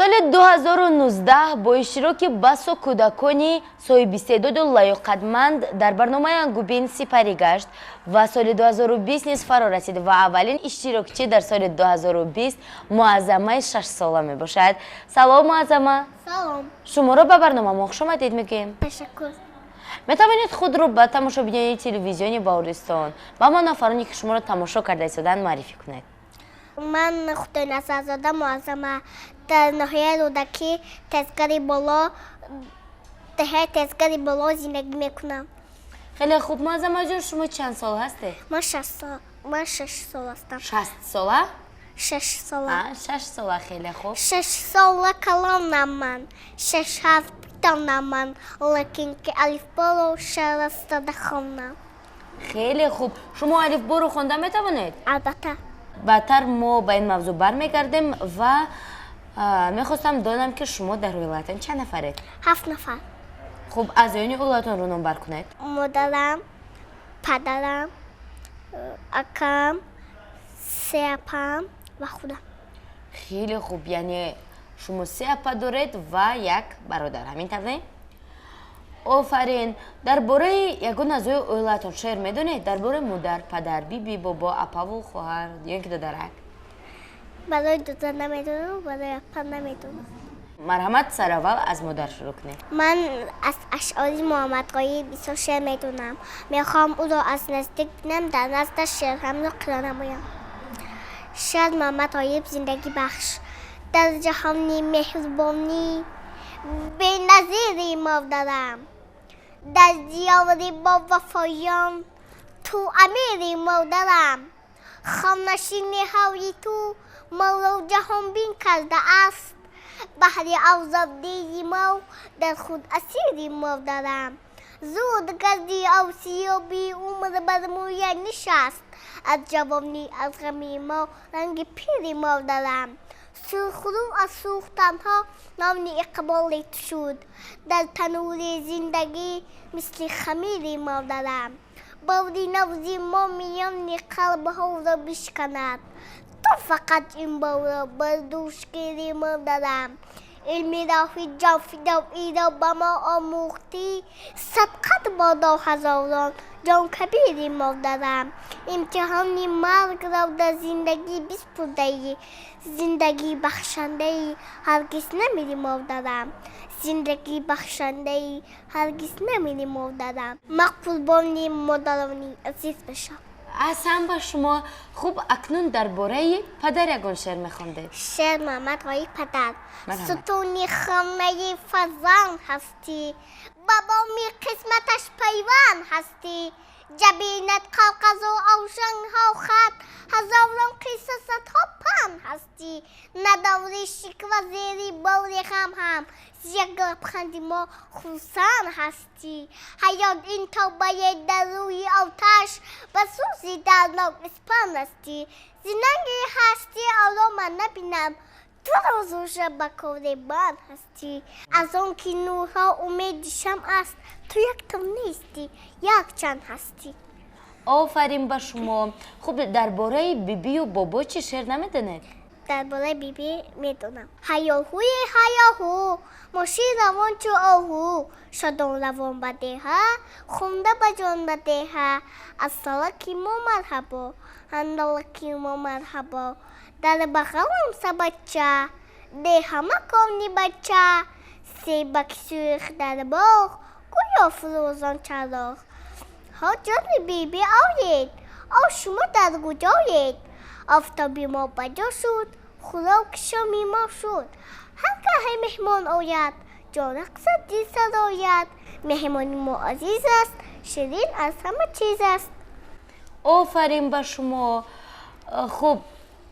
Соли 2019 бо иштироки басо кӯдакони соҳибистеъдоду лаёқатманд дар барномаи Ангубин сипарӣ гашт ва соли 2020 низ фаро расид ва аввалин иштирокчӣ дар соли 2020 Муаззамаи 6сола мебошад. Салом, Муаззама. Салом. Шуморо ба барнома мо хушомадед мегӯем. Ташаккур. Метавонед худро ба тамошобинони телевизиони Баҳористон ва ҳамон нафароне, ки шуморо тамошо карда истодаанд, муаррифӣ кунед? Ман Худойназарзода Муаззама, дар ноҳияи Рӯдакӣ, Тезгари Боло, деҳаи Тезгари Боло зиндагӣ мекунам. Хеле хуб, Муаззамаҷон, шумо чанд сол ҳастед? Ман 6 сол ҳастам. 60 сола? 6 сола. 6 сола, хеле хуб. 6 сола калонам ман, шаш ҳарф бидонам ман, лекин ки алифборо шараста хонам. Хеле хуб, шумо алифборо хонда метавонед? Албатта. Баъдтар мо ба ин мавзӯъ бармегардем ва мехостам донам, ки шумо дар оилаатон чанд нафаред? Ҳафт нафар. Хуб, аъзоёни оилаатонро номбар кунед. Модарам, падарам, акам, се апам ва худам. Хеле хуб, яъне шумо се апа доред ва як бародар, ҳамин тавр, не? Офарин. Дар бораи ягон аъзои оилаатон шеър медонед? Дар бораи модар, падар, биби, бобо, апаву хоҳар ё ин ки додарак? Барои додар намедонам, барои апа намедонам. Марҳамат, сараввал аз модар шурӯъ кунед. Ман аз ашъори Муҳаммадғоиб бисёр шеър медонам. Мехоҳам ӯро аз наздик бинам, дар наздаш шеърҳамро қиро намоям. Шеър Муҳаммадғоиб, зиндагибахш. Дар ҷаҳони меҳрубонӣ беназири модарам, дар диёри бовафоён ту амири модарам. Хонашини ҳавли ту моро ҷаҳонбин кардааст, баҳри озодии мо дар худ асири модарам. Зуд гарди осиёби умр бар мӯя нишаст, аз ҷавонӣ, аз ғами мо ранги пири модарам. Сурхрӯ аз сӯхтанҳо нони иқболи ту шуд, дар танӯри зиндагӣ мисли хамири модарам. Бори навзи мо миёни қалбҳоро бишканад, ту фақат ин борро бар дӯш гири модарам. Илми роҳи ҷонфидоиро ба мо омӯхтӣ, садқат бодо ҳазорон ҷонкабири модарам. Имтиҳони маргро дар зиндагӣ биспурдаӣ, зиндагӣ бахшандаӣ, ҳаргиз намири модарам. Зиндагӣ бахшандаӣ, ҳаргиз намири модарам. Ман қурбони модарони азиз бошам. Аҳсан ба шумо. Хуб, акнун дар бораи падар ягон шеър мехондед. Шеър Муҳаммад Ғоиб, падар. Марҳамат. Сутуни хонаи фарзанд ҳастӣ, ба боми қисматаш пайванд ҳастӣ. Ҷабинат қоғазу оғшанҳо хат, ҳазорон қисса, садҳо панд ҳастӣ. Надорӣ шиква зери бори ғам ҳам, зи як лабханди мо хурсанд ҳастӣ. Ҳаёт ин тобае дар рӯи оташ, ба сӯзи дарднок испанд ҳастӣ. Зи нанги ҳастӣ оромам набинам, ту рӯзу шаб ба кори банд ҳастӣ. Аз он ки нурҳо умеди шамъ аст, ту якто нестӣ, якчанд ҳастӣ. Офарин ба шумо. Хуб, дар бораи бибию бобо чӣ шеър намедонед? Дар бораи биби медонам. Ҳаёҳуи ҳаёҳу, мошин равон чу оҳу, шодон равон ба деҳа, хонда ба ҷон ба деҳа. Ассалаки мо марҳабо, ҳандалаки мо марҳабо, дар бағалам сабадча, деҳа макони бача. Себак сӯхт дар боғ, гӯё фурӯзон чароғ. Ҳо, ҷони биби оед, о шумо дар куҷоед? Офтоби мо ба ҷо шуд, хӯроки шоми мо шуд. Ҳар гаҳе меҳмон ояд, ҷо рақсад, дил сарояд. Меҳмони мо азиз аст, ширин аз ҳама чиз аст. Офарин ба шумо. Хуб,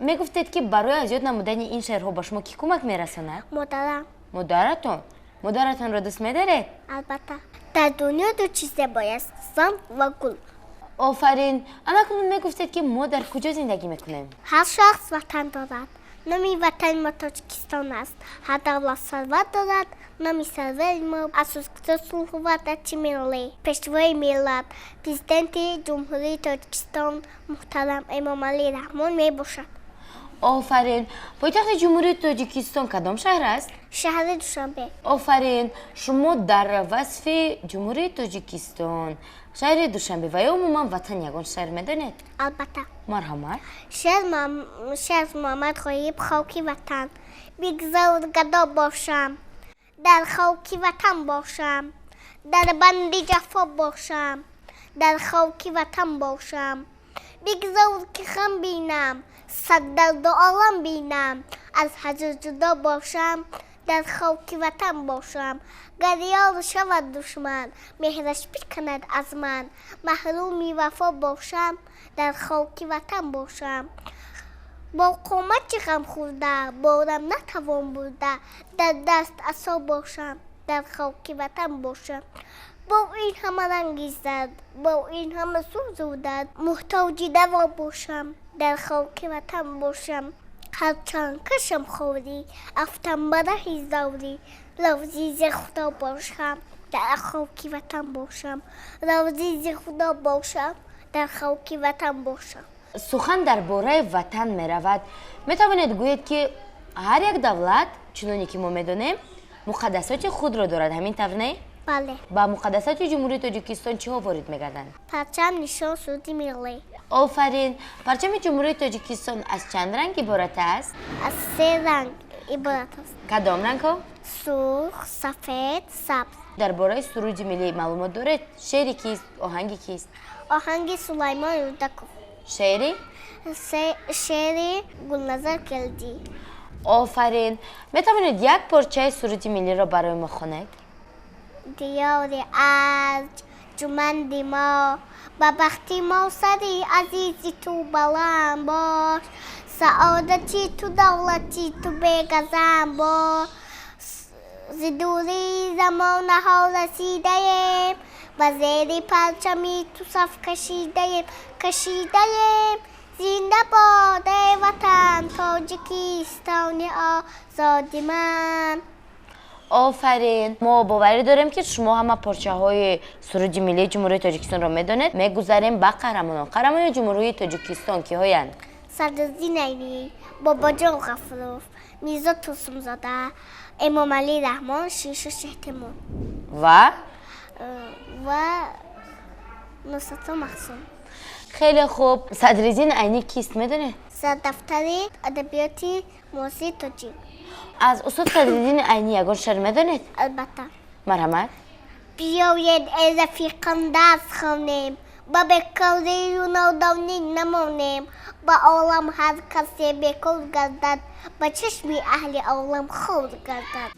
мегуфтед, ки барои аз ёд намудани ин шеърҳо ба шумо кӣ кӯмак мерасонад? Модарам. Модаратон. Модаратонро дӯст медоред? Албатта. Дар дунё ду чиз зебояст: зан ва гул. Офарин. Анакунун мегуфтед, ки мо дар куҷо зиндагӣ мекунем? Ҳар шахс ватан дорад, номи ватани мо Тоҷикистон аст. Ҳар давлат сарвар дорад, номи сарвари мо Асосгузори сулҳу ваҳдати миллӣ, Пешвои миллат, Президенти Ҷумҳурии Тоҷикистон муҳтарам Эмомалӣ Раҳмон мебошад. Офарин. Пойтахти Ҷумҳурии Тоҷикистон кадом шаҳр аст? Шаҳри Душанбе. Офарин. Шумо дар васфи Ҷумҳурии Тоҷикистон, шаҳри Душанбе ва ё умуман ватан ягон шеър медонед? Албатта. Марҳамат. Шеър Муҳаммад Ғоиб, Хоки ватан. Бигзор гадо бошам, дар хоки ватан бошам, дар банди ҷафо бошам, дар хоки ватан бошам. Бигзор ки хам бинам, сад дарду олам бинам, аз ҳаҷр ҷудо бошам, дар хоки ватан бошам. Гар ёр шавад душман, меҳраш биканад аз ман, маҳруми вафо бошам, дар хоки ватан бошам. Бо қомати ғамхӯрда, борам натавон бурда, дар даст асо бошам, дар хоки ватан бошам. Бо ин ҳама ранги зард, бо ин ҳама сӯзу дард, муҳтоҷи даво бошам, дар хоки ватан бошам. Ҳарчанд кашам хорӣ, афтам ба раҳи зорӣ, розӣ зи Худо бошам, дар хоки ватан бошам. Розӣ зи Худо бошам, дар хоки ватан бошам. Сухан дар бораи ватан меравад. Метавонед гӯед, ки ҳар як давлат, чуноне ки мо медонем, муқаддасоти худро дорад, ҳамин тавр не? Бале. Ба муқаддасоти Ҷумҳурии Тоҷикистон чиҳо ворид мегарданд? Парчам, нишон, суруди миллӣ. Офарин. Парчами Ҷумҳурии Тоҷикистон аз чанд ранг иборат аст? Аз се ранг иборат аст. Кадом рангҳо? Сурх, сафед, сабз. Дар бораи суруди миллӣ маълумот доред? Шеъри кист? Оҳанги кист? Оҳанги Сулаймон Рӯдаков. Шеъри? Шеъри Гулназар Келдӣ. Офарин. Метавонед як порчаи суруди миллиро барои мо хонед? Диёри арҷ ҷуманди мо, ба бахти мо сари азизи ту баланд бош, саодати ту давлати ту бегазам бош. Зи дурии замонаҳо расидаем, ба зери парчами ту саф кашидаем, кашидаем. Зинда бод эй ватан, Тоҷикистони озоди ман. Офарин. Мо боварӣ дорем, ки шумо ҳама порчаҳои суруди миллии Ҷумҳурии Тоҷикистонро медонед. Мегузарем ба қаҳрамонон. Қаҳрамони Ҷумҳурии Тоҷикистон киҳоянд? Садриддин Айнӣ, Бобоҷон Ғафуров, Мирзо Турсунзода, Эмомалӣ Раҳмон, Ширшо Шеҳтемур ва Нусратулло Маҳсум. Хеле хуб. Садриддин Айнӣ кист, медонед? Сардафтари адабиёти муосири тоҷик. Аз устод Садриддин Айнӣ ягон шеър медонед? Албатта. Марҳамат. Биёед, эй рафиқон, дарс хонем, ба бекорию нодонӣ намонем. Ба олам ҳар касе бекор гардад, ба чашми аҳли олам хор гардад.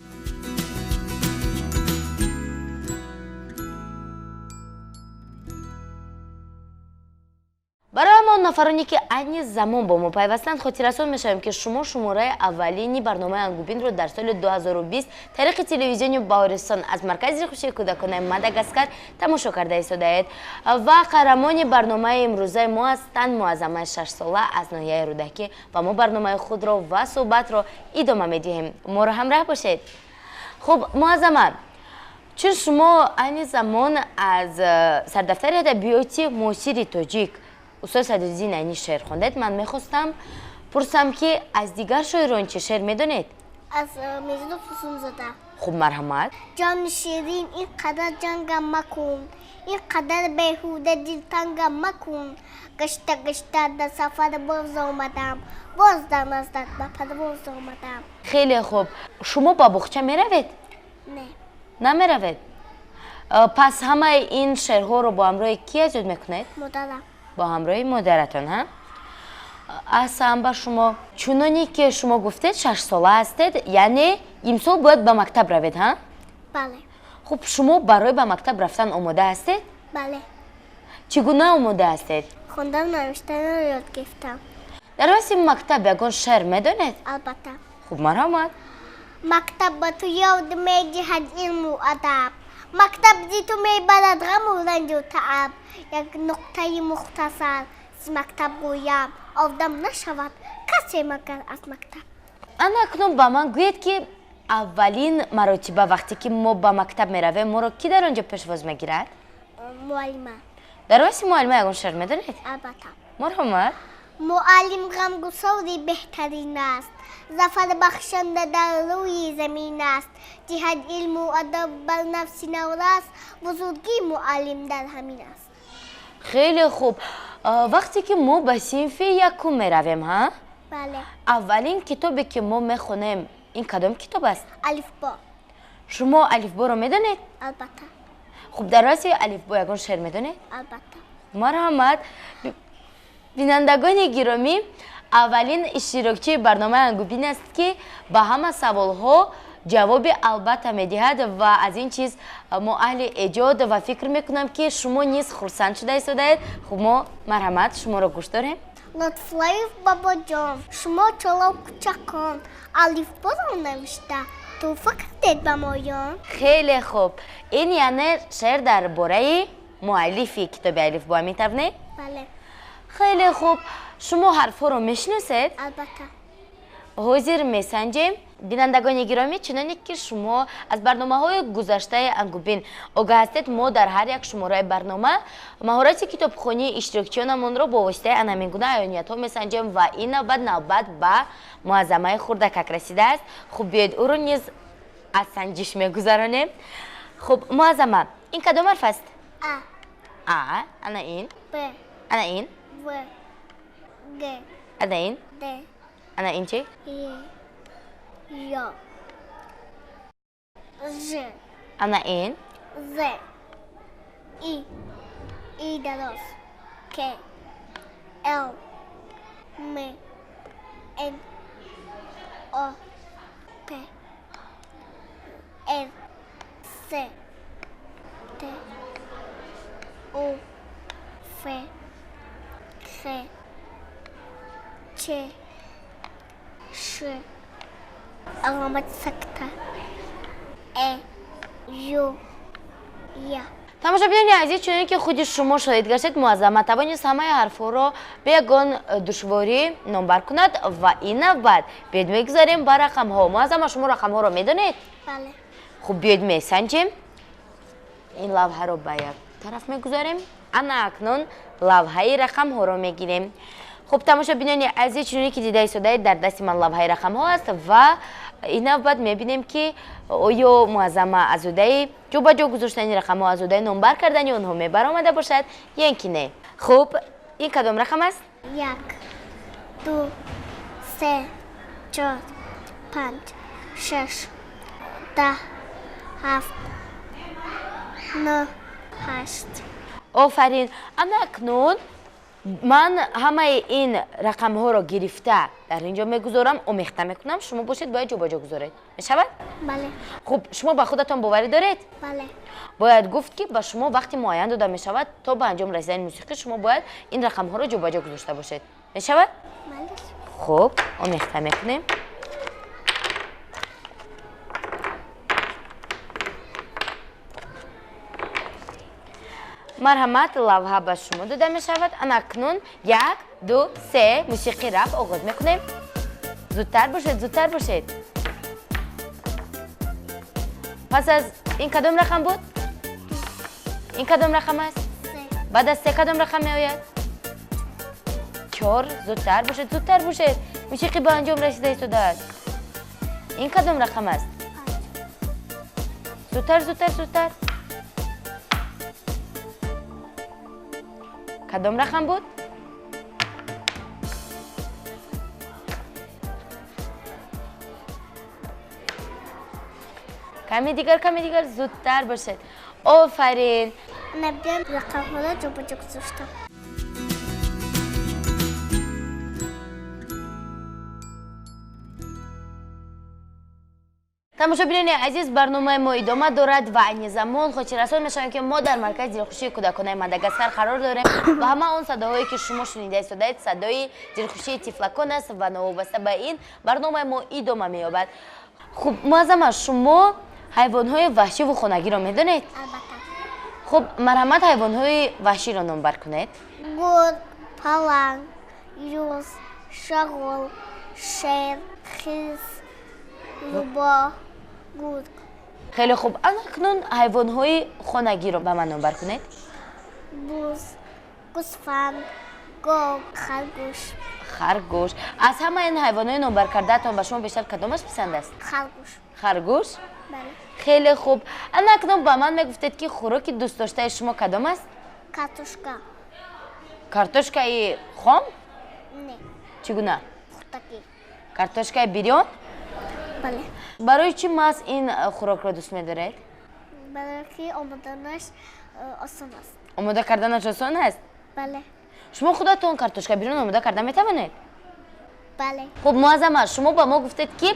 Барои ҳамон нафароне, ки айни замон бо мо пайвастанд, хотиррасон мешавем, ки шумо шумораи аввалини барномаи Ангубинро дар соли 2020 тариқи телевизиони Баҳористон аз маркази хушии кӯдаконаи Мадагаскар тамошо карда истодаед. Ва қаҳрамони барномаи имрӯзаи мо ҳастанд Муаззамаи шашсола аз ноҳияи Рӯдакӣ ва мо барномаи худро ва суҳбатро идома медиҳем. Моро ҳамроҳ бошед. Хуб, Муаззама, чун шумо айни замон аз сардафтари адабиёти муосири тоҷик устод Садриддин Айнӣ шеър хондед, ман мехостам пурсам, ки аз дигар шоирон чӣ шеър медонед? Аз Мирзо Турсунзода. Хуб, марҳамат. Ҷони ширин, ин қадар ҷангам макун, ин қадар беҳуда дилтангам макун. Гашта гашта дар сафар боз омадам, боз дар наздат ба парвоз омадам. Хеле хуб. Шумо ба боғча меравед? Не. Намеравед? Пас ҳамаи ин шеърҳоро бо ҳамроҳи кӣ аз ёд мекунед? Модарам. Бо ҳамроҳи модаратон, ҳа? Аҳсан ба шумо. Чуноне ки шумо гуфтед, шашсола ҳастед, яъне имсол бояд ба мактаб равед, ҳа? Бале. Хуб, шумо барои ба мактаб рафтан омода ҳастед? Бале. Чӣ гуна омода ҳастед? Хондан, навиштанро ёд гирифтам. Дар васфи мактаб ягон шеър медонед? Албатта. Хуб, марҳамат. Мактаб ба ту ёд медиҳад илму адаб, мактаб зи ту мебарад ғаму ранҷу тааб. Як нуқтаи мухтасар зи мактаб гӯям, одам нашавад касе магар аз мактаб. Ана акнун ба ман гӯед, ки аввалин маротиба вақте ки мо ба мактаб меравем, моро кӣ дар он ҷо пешвоз мегирад? Муаллима. Дар васфи муаллима ягон шеър медонед? Албатта. Марҳамат. Муаллим ғамгусори беҳтарин аст, зафарбахшанда дар рӯи замин аст. Ҷиҳат илму адаб бар нафси наврас, бузургии муаллим дар ҳамин аст. Хеле хуб. Вақте ки мо ба синфи якум меравем, ҳа? Бале. Аввалин китобе ки мо мехонем, ин кадом китоб аст? Алифбо. Шумо алифборо медонед? Албатта. Хуб, дар расми алифбо ягон шеър медонед? Албатта. Марҳамат. Бинандагони гиромӣ, аввалин иштирокчии барномаи Ангубин аст, ки ба ҳама саволҳо ҷавоби албатта медиҳад ва аз ин чиз мо аҳли эҷод ва фикр мекунам, ки шумо низ хурсанд шуда истодаед. Хуб, мо марҳамат шуморо гӯш дорем. Лутфуллоев бобоҷон, шумо чолок кӯчакон, алифборо навишта тӯҳфа кардед ба моён. Хеле хуб. Ин яъне шеър дар бораи муаллифи китоби алифбо, ҳамин тавр не? Бале. Хеле хуб. Шумо ҳарфҳоро мешиносед? Албатта. Ҳозир месанҷем. Бинандагони гиромӣ, чуноне ки шумо аз барномаҳои гузаштаи Ангубин огаҳ ҳастед, мо дар ҳар як шумораи барнома маҳорати китобхонии иштирокчиёнамонро бо воситаи ана ҳамин гуна аёниятҳо месанҷем ва ин навбат навбат ба Муаззамаи хурдакак расидааст. Хуб, биёед ӯро низ аз санҷиш мегузаронем. Хуб, Муаззама, ин кадом ҳарф аст? А. А. Ана ин? Б. Ана ин? В. Г. Ана ин? Д. Ана ин чи? Е. Ё. Ж. Ана ин? З. И. И дароз. К. Л. М. Н. О. П. Р. С. Т. У. Ф. Х. Ч. Ш. Аломати сакта. Э. Ю. Я. Тамошобинони азиз, чуноне ки худи шумо шоҳид гаштед, Муаззама тавонист ҳамаи ҳарфҳоро бе ягон душворӣ номбар кунад ва ин навбат биёед мегузарем ба рақамҳо. Муаззама, шумо рақамҳоро медонед? Бале. Хуб, биёед месанҷем. Ин лавҳаро ба як тараф мегузарем. Ана акнун лавҳаи рақамҳоро мегирем. Хуб, тамошобинони азиз, чуноне ки дида истодаед, дар дасти ман лавҳаи рақамҳо аст ва ин навбат мебинем, ки оё Муаззама аз уҳдаи ҷо ба ҷо гузоштани рақамҳо, аз уҳдаи номбар кардани онҳо мебаромада бошад ё ин ки не. Хуб, ин кадом рақам аст? Як, ду, се, чор, панҷ, шаш, 10, ҳафт, нӯҳ, ҳашт. Офарин. Ана акнун ман ҳамаи ин рақамҳоро гирифта дар ин ҷо мегузорам, омехта мекунам. Шумо бошед, бояд ҷобаҷо гузоред. Мешавад? Бале. Хуб, шумо ба худатон боварӣ доред? Бале. Бояд гуфт, ки ба шумо вақти муайян дода мешавад. То ба анҷом расидани мусиқӣ шумо бояд ин рақамҳоро ҷобаҷо гузошта бошед. Мешавад? Бале. Хуб, омехта мекунем. Марҳамат, лавҳа ба шумо дода мешавад. Ана акнун як, ду, се, мусиқӣ рафт, оғоз мекунем. Зудтар бошед, зудтар бошед. Пас аз ин кадом рақам буд? Ин кадом рақам аст? Се. Баъд аз се кадом рақам меояд? Чор. Зудтар бошед, зудтар бошед, мусиқӣ ба анҷом расида истодааст. Ин кадом рақам аст? Панҷ. Зудтар, зудтар, зудтар. Кадом рақам буд? Каме дигар, каме дигар, зудтар бошед. Офарин. Набиям, рақамҳоро ҷобаҷо гузоштам. Тамошобинони азиз, барномаи мо идома дорад ва айни замон хотиррасон мешавем, ки мо дар маркази дилхушии кӯдаконаи Мадагаскар қарор дорем ва ҳама он садоҳое, ки шумо шунида истодаед, садои дилхушии тифлакон аст ва новобаста ба ин барномаи мо идома меёбад. Хуб, Муаззама, шумо ҳайвонҳои ваҳшиву хонагиро медонед? Албатта. Хуб, марҳамат, ҳайвонҳои ваҳширо номбар кунед. Гург, паланг, юз, шағол, шер, хирс, рӯбоҳ, гург. Хеле хуб. Ана акнун ҳайвонҳои хонагиро ба ман номбар кунед. Буз, гӯсфанд, Гов, харгӯш. Харгӯш. Аз ҳамаи ин ҳайвонҳои номбаркардаатон ба шумо бештар кадомаш писанд аст? Харгӯш. Харгӯш? Бале. Хеле хуб. Ана акнун ба ман мегуфтед, ки хӯроки дӯстдоштаи шумо кадом аст? Картошка. Картошкаи хом? Не. Чӣ гуна? Пухтагӣ. Картошкаи бирён? Бале. Барои чӣ маҳз ин хӯрокро дӯст медоред? Барои ки омоданаш осон аст. Омода карданаш осон аст? Бале. Шумо худатон картошка бирён омода карда метавонед? Бале. Хуб, Муаззама, шумо ба мо гуфтед, ки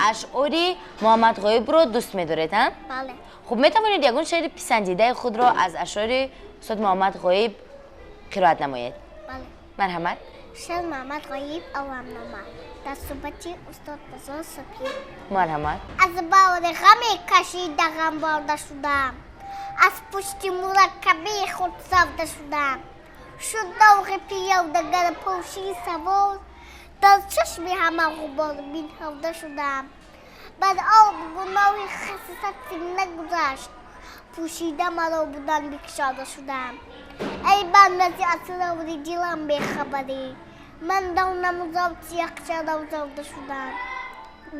ашъори Муҳаммад Ғоибро дӯст медоред, а? Бале. Хуб, метавонед ягон шеъри писандидаи худро аз ашъори устод Муҳаммад Ғоиб қироат намоед? Бале. Марҳамат. Шеър Муҳаммад Ғоиб «Оламнома» дар суҳбати устод Бозор Субҳӣ. Марҳамат. Аз бори ғаме кашида ғамборда шудам, аз пушти мураккаби худ савда шудам. Шуд доғи пиёдагар пӯши савор, дар чашми ҳама ғубор бинҳовда шудам. Бар об гуноҳи хасисати нагузашт, пӯшида маро будан бикушода шудам. Эй банда, зи асрори дилам бехабарӣ, ман донаму зовти якчаро зовда шудам.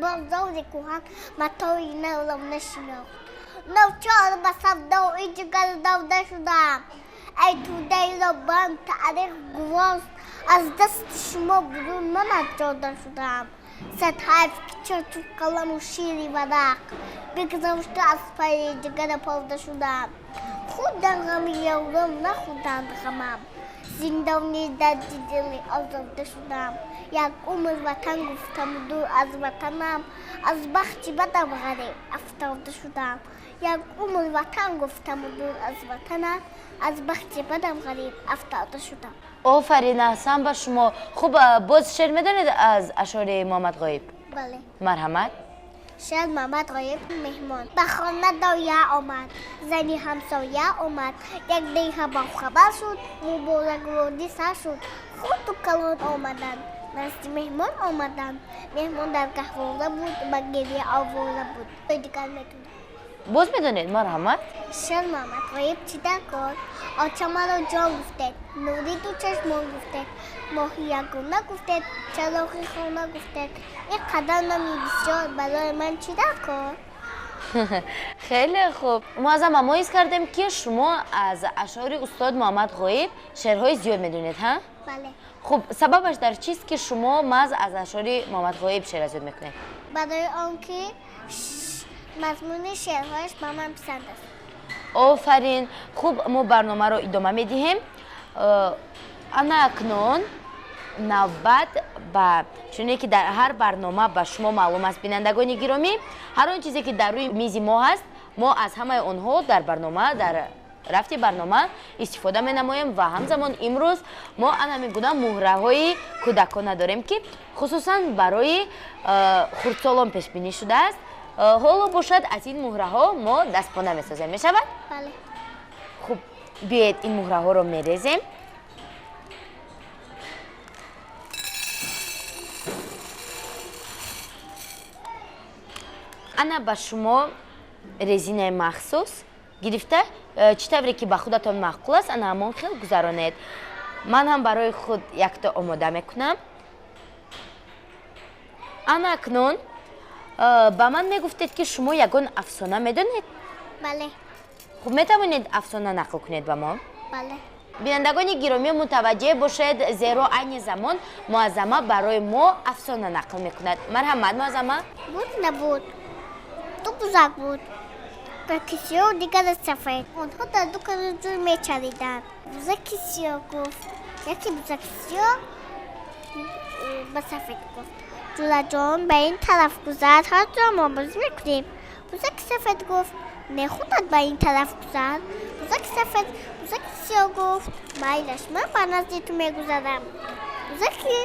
Бозори кӯҳан матои навро нашинохт, навчор ба савдои ҷигар довда шудам. Эй тӯдаиро банд таърих гувост, аз дасти шумо бурун ман аз ҷода шудам. Сад ҳайф, ки чочу қаламу шири варақ бигзошта аз пайи ҷигара повда шудам. Хӯрдан ғами ёрон, нахӯрданд ғамам, зиндони дарди дили озода шудам. Як умр ватан гуфтаму дур аз ватанам, аз бахти бадам ғариб афтода шудам. Як умр ватан гуфтаму дур аз ватанам, аз бахти бадам ғариб афтода шудам. Офарин, аҳсан ба шумо. Хуб, боз шеър медонед аз ашъори Муҳаммад Ғоиб? Бале. Марҳамат. Шеър Муҳаммад Ғоиб «Меҳмон». Ба хона доя омад, зани ҳамсоя омад, як деҳа бохабар шуд, муборакбодӣ сар шуд. Хурду калон омаданд, назди меҳмон омаданд. Меҳмон дар гаҳвора буд, ба гиря овора буд. Дигар медонам. Боз медонед? Марҳамат. Шеър Муҳаммад Ғоиб «Чӣ дар кор». Оча, маро ҷон гуфтед, нури ду чашмон гуфтед, моҳи ягона гуфтед, чароғи хона гуфтед. Ин қадар номи бисёр барои ман чӣ дар кор? Хеле хуб. Муаззама, мо ҳис кардем, ки шумо аз ашъори устод Муҳаммад Ғоиб шеърҳои зиёд медонед, ҳа? Бале. Хуб, сабабаш дар чист, ки шумо маҳз аз ашъори Муҳаммад Ғоиб шеър аз ёд мекунед? Барои он ки мазмуни шеърҳояш ба ман писанд аст. Офарин. Хуб, мо барномаро идома медиҳем. Ана акнун навбат ба чуне ки дар ҳар барнома ба шумо маълум аст, бинандагони гиромӣ, ҳар он чизе ки дар рӯи мизи мо ҳаст, мо аз ҳамаи онҳо дар барнома, дар рафти барнома истифода менамоем ва ҳамзамон имрӯз мо ана ҳамин гуна муҳраҳои кӯдакона дорем, ки хусусан барои хурдсолон пешбинӣ шудааст. Ҳоло бошад, аз ин муҳраҳо мо дастпона месозем, мешавад? Бале. Хуб, биёед, ин муҳраҳоро мерезем. Ана ба шумо резинаи махсус гирифта, чӣ тавре ки ба худатон маъқул аст, ана ҳамон хел гузаронед. Ман ҳам барои худ якто омода мекунам. Ана акнун ба ман мегуфтед, ки шумо ягон афсона медонед? Бале. Хуб, метавонед афсона нақл кунед ба мо? Бале. Бинандагони гиромӣ, мутаваҷҷеҳ бошед, зеро айни замон Муаззама барои мо афсона нақл мекунад. Марҳамат, Муаззама. Буд, набуд, ду бузак буд, яке сиёҳ, дигаре сафед. Онҳо дар ду канори ҷӯй мечариданд. Бузаки сиёҳ гуфт, яке бузаки сиёҳ ба сафед гуфт: «Ҷураҷон, ба ин тараф гузар, ҳар мо бозӣ мекунем». Бузаки сафед гуфт: «Не, худат ба ин тараф гузар». Бузаки сафед, бузаки сиёҳ гуфт: «Майлаш, ман ба назди ту мегузарам». Бузаки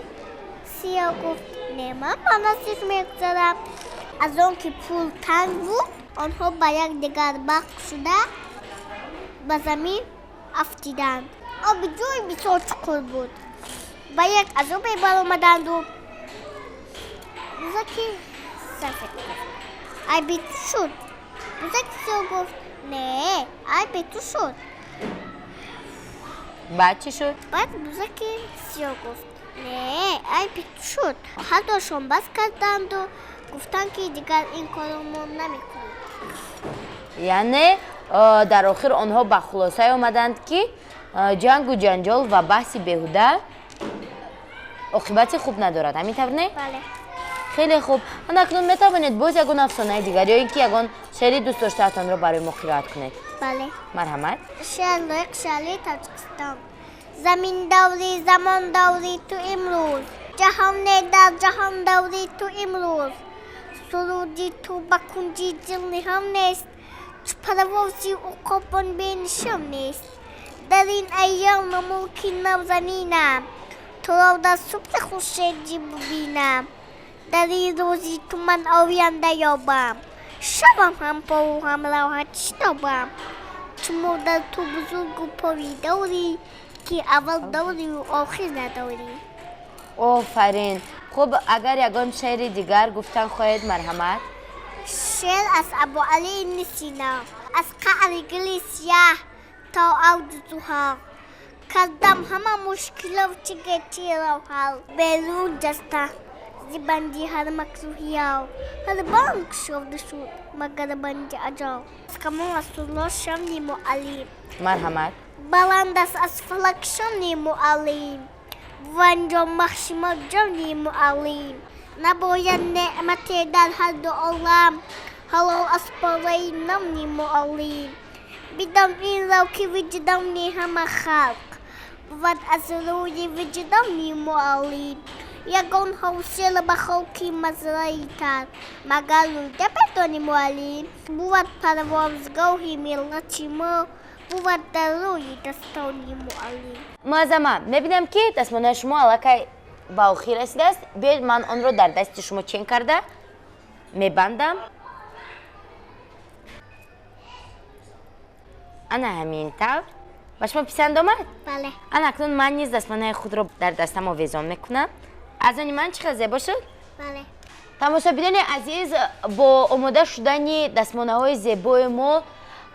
сиёҳ гуфт: «Не, ман ба назди ту мегузарам». Аз он ки пул танг буд, онҳо ба якдигар бақ шуда ба замин афтиданд. Оби ҷӯй бисёр чуқур буд. Ба як азобе баромаданду бузаки сафед гуфт: «Айби ту шуд». Бузаки сиёҳ гуфт: «Не, айби ту шуд». Баъд чӣ шуд? Баъд бузаки сиёҳ гуфт: не, айби ту шуд. Ҳардуашон бас карданду гуфтанд, ки дигар ин корро мо намекунем. Яъне дар охир онҳо ба хулосае омаданд, ки ҷангу ҷанҷол ва баҳси беҳуда оқибати хуб надорад. Ҳамин тавр, не? Бале. Хеле хуб. Ана акнун метавонед боз ягон афсонаи дигар ё ин ки ягон шеъри дӯстдоштаатонро барои мо қироат кунед? Бале. Марҳамат. Шеър лоиқ шаҳри Тоҷикистон. Замин даври, замон даври ту имрӯз, ҷаҳоне дар ҷаҳон даври ту имрӯз. Суруди ту ба кунҷи дил ниҳон нест, чу парвози уқобон бенишон нест. Дар ин айём мулки навзаминам, туро дар субҳи хуршедӣ бубинам. Дар ин рӯзи ту ман оянда ёбам, шавам ҳам пову ҳам роҳат шитобам. Чу модар ту бузургу повидорӣ, ки аввал дорию охир надорӣ. Офарин. Хуб, агар ягон шеъри дигар гуфтан хоҳед, марҳамат. Шеър аз Абуалӣ ибни Сино. Аз қаъри гили сияҳ то авҷу зуҳор кардам ҳама мушкилот гетиро ҳал. Берун ҷаста зи банди ҳар макрӯҳиёв, ҳар банг кушода шуд, магар банди аҷал. Аз Камол Расулло шони муаллим. Марҳамат. Баланд аст аз фалак шони муаллим, ванҷо бахши мо ҷони муаллим. Набояд неъмате дар ҳарду олам ҳалол аз пораи нони муаллим. Бидон инро, ки виҷдони ҳама халқ бувад аз рӯи виҷдони муаллим. Ягон ҳосил ба хоки мазраи тар, магар рӯйда бедони муаллим. Бувад парвозгоҳи миллати мо, бувад дар рӯи дастони муаллим. Муаззама, мебинам, ки дастмонаи шумо аллакай ба охир расидааст. Биёед, ман онро дар дасти шумо чен карда мебандам. Ана ҳамин тавр. Ба шумо писанд омад? Бале. Ана акнун ман низ дастмонаи худро дар дастам овезон мекунам. Аз они ман чӣ хел зебо шуд? Бале. Тамошобинони азиз, бо омода шудани дастмонаҳои зебои мо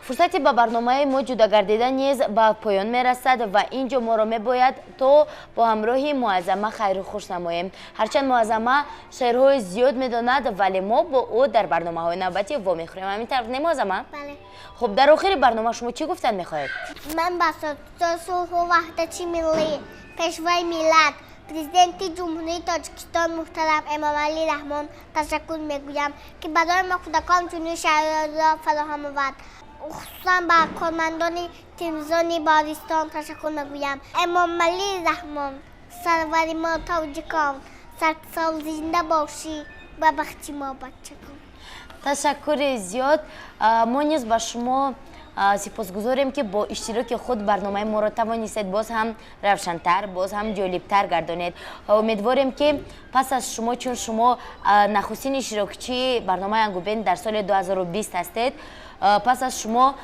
фурсати ба барномаи мо ҷудо гардидан низ ба поён мерасад ва ин ҷо моро мебояд то бо ҳамроҳи Муаззама хайру хуш намоем. Ҳарчанд Муаззама шеърҳои зиёд медонад, вале мо бо ӯ дар барномаҳои навбатӣ вомехӯрем. Ҳамин тавр, не, Муаззама? Бале. Хуб, дар охири барнома шумо чӣ гуфтан мехоҳед? Ман ба Асосгузори сулҳу ваҳдати миллӣ, Пешвои миллат, Президенти Ҷумҳурии Тоҷикистон муҳтарам Эмомалӣ Раҳмон ташаккур мегӯям, ки барои мо кӯдакон чунин шароитро фароҳам овард. Хусусан ба кормандони телевизиони Баҳористон ташаккур мегӯям. Эмомалӣ Раҳмон, сарвари мо тоҷикон, садсол зинда бошӣ ба бахти мо бачагон. Ташаккури зиёд. Мо низ ба шумо сипосгузорем, ки бо иштироки худ барномаи моро тавонистед боз ҳам равшантар, боз ҳам ҷолибтар гардонед. Умедворем, ки пас аз шумо, чун шумо нахустин иштирокчии барномаи Ангубен дар соли 2020 ҳастед, пас аз шумо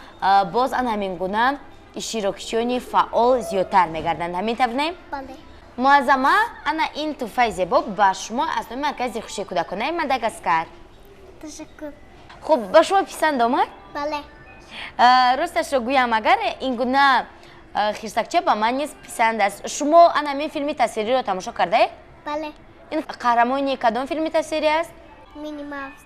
боз ан ҳамин гуна иштирокчиёни фаъол зиёдтар мегарданд. Ҳамин тавр, не? Бале. Муаззама, ана ин тӯҳфаи зебо ба шумо аз номи Маркази хушии кӯдаконаи Мадагаскар. Ташаккур. Хуб, ба шумо писанд омад? Бале. Росташро гӯям, агар ин гуна хирсакча ба ман низ писанд аст. Шумо ана ҳамин филми тасвириро тамошо кардаед? Бале. Ин қаҳрамони кадом филми тасвирӣ аст? Мини Мавс.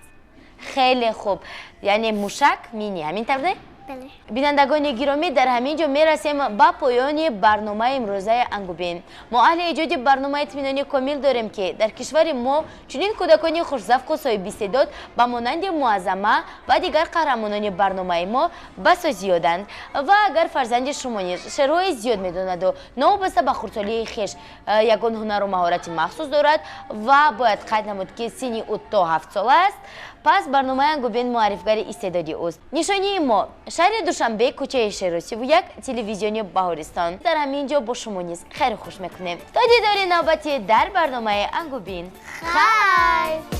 Хеле хуб, яъне мушак Мини, ҳамин тавр, не? Бале. Бинандагони гиромӣ, дар ҳамин ҷо мерасем ба поёни барномаи имрӯзаи Ангубин. Мо аҳли эҷоди барнома итминони комил дорем, ки дар кишвари мо чунин кӯдакони хушзавқу соҳибистеъдод ба монанди Муаззама ва дигар қаҳрамонони барномаи мо басо зиёданд. Ва агар фарзанди шумо низ шеърҳои зиёд медонаду новобаста ба хурдсолии хеш ягон ҳунару маҳорати махсус дорад ва бояд қайд намуд, ки синни ӯ то 7 сола аст, пас барномаи Ангубин муаррифгари истеъдоди ӯст. Нишонии мо: шаҳри Душанбе, кӯчаи Шеро 31, телевизиони Баҳористон. Дар ҳамин ҷо бо шумо низ хайру хуш мекунем то дидори навбатӣ дар барномаи Ангубин. Хайр.